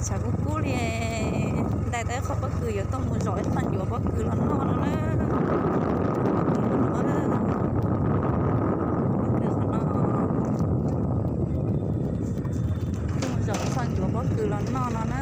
Tshav kub kub li, ntais tau ib qho pob kws yuav tuaj mus zom ib qho ncuav pob kws los noj no na. Pob kws qhov no, tuaj mus zom ib qho ncuav pob kws los noj no na.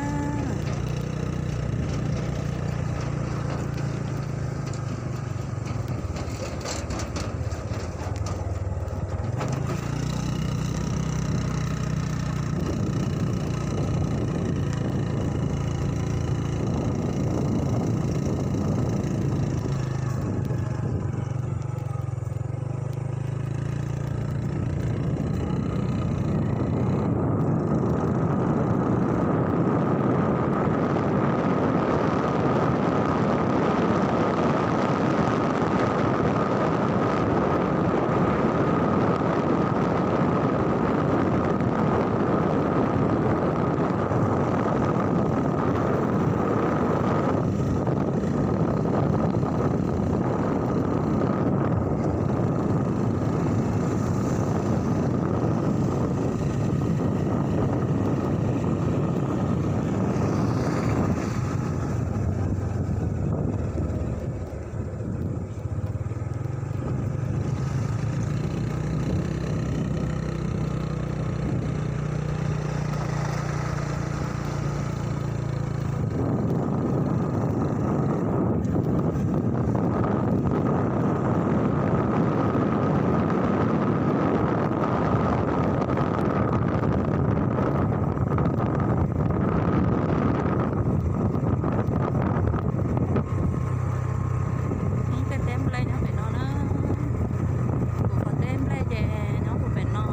Tej teb nplej nyob pem no na. Kuv qhov teb nplej ces nyob puag pem no.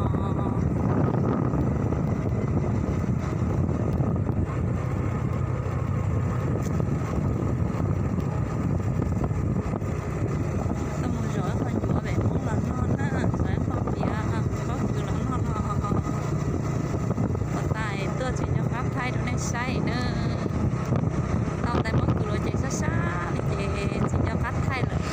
Tuaj mus zom ib qho ncuav pem Hmoob los noj na, zom ib qho piav pob kws los noj no. Ua tais tuaj tsis nco qab thaij rau nej saib na. Tau ntais pob kws los ces sab sab li ces tsis nco qab thaij lawm.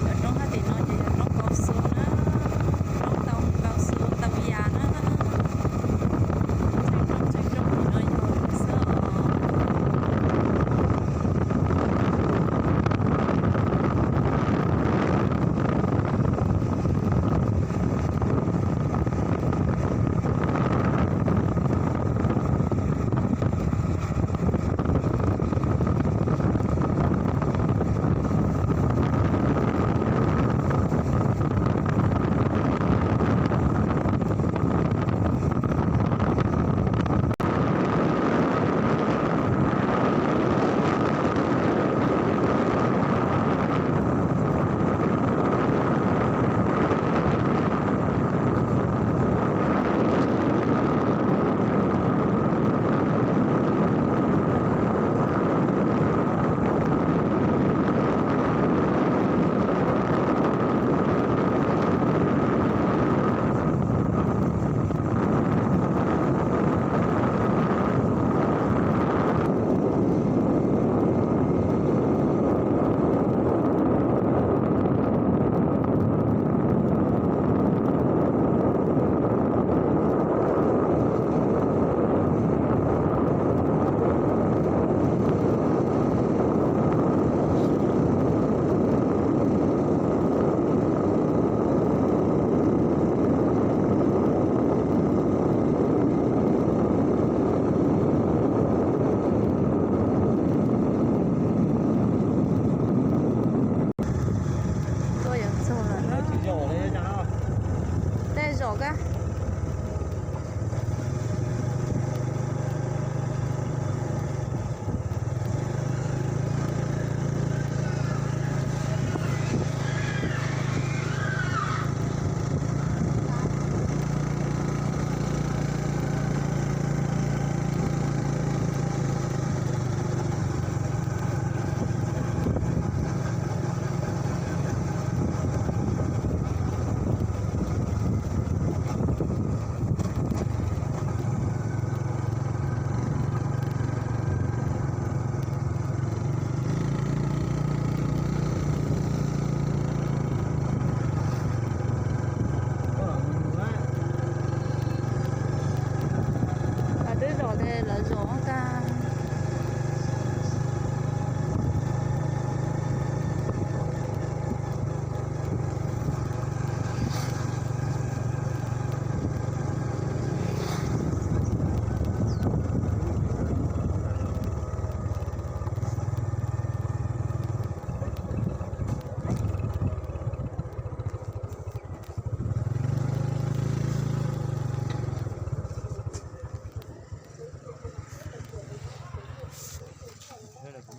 Cov roob hab tim no ces yog roob kaus xu na, roob tau kaus xu tau yas na. Tseem roob tseem roob tim no yog xwb os.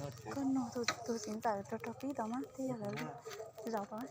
Koj nug tus txiv ntxawm rau rau pib tau mas, twb yog lawv zaum tau.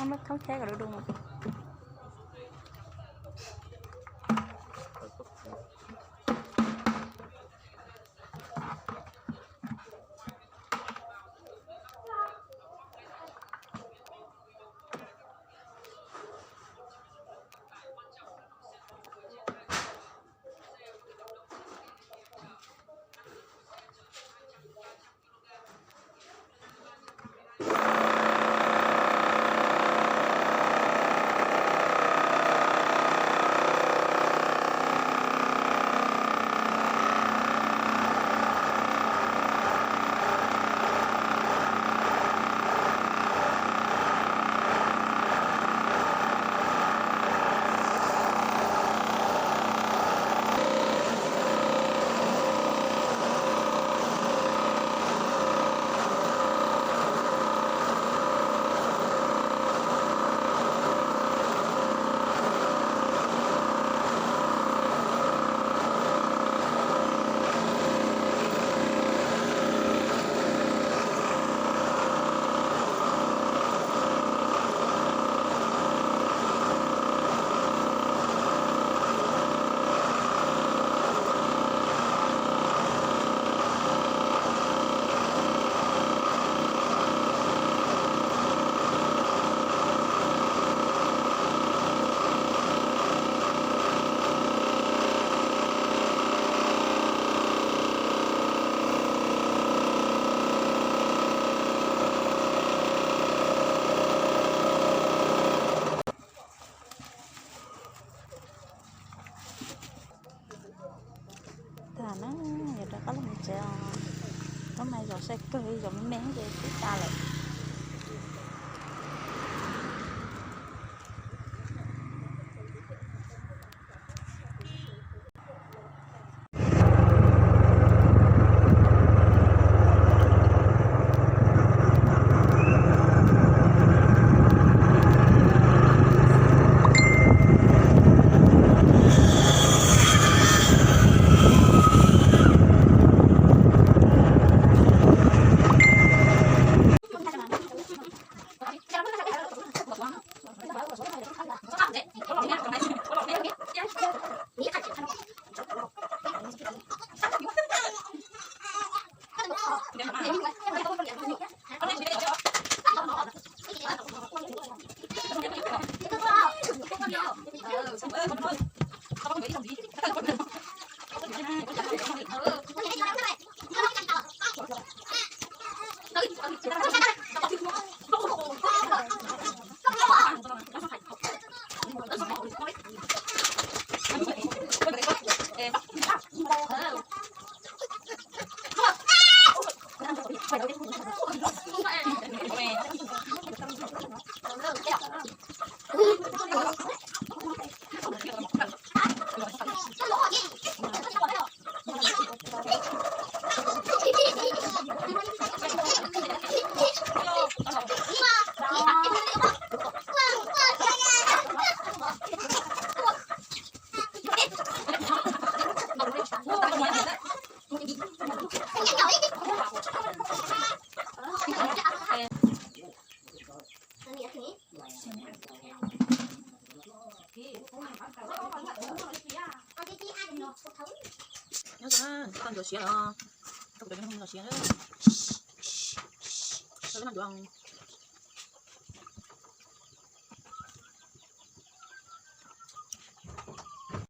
Muab thoob cheb kom du du mas. Tag na, yuav rov qab los mus tsev os. Lub mas zov sai kawg, zov me me ces twb tas lawm. Nyob zoo na, koj ntxuav siav los? Koj ntxuav siav na. Koj noj ncuav.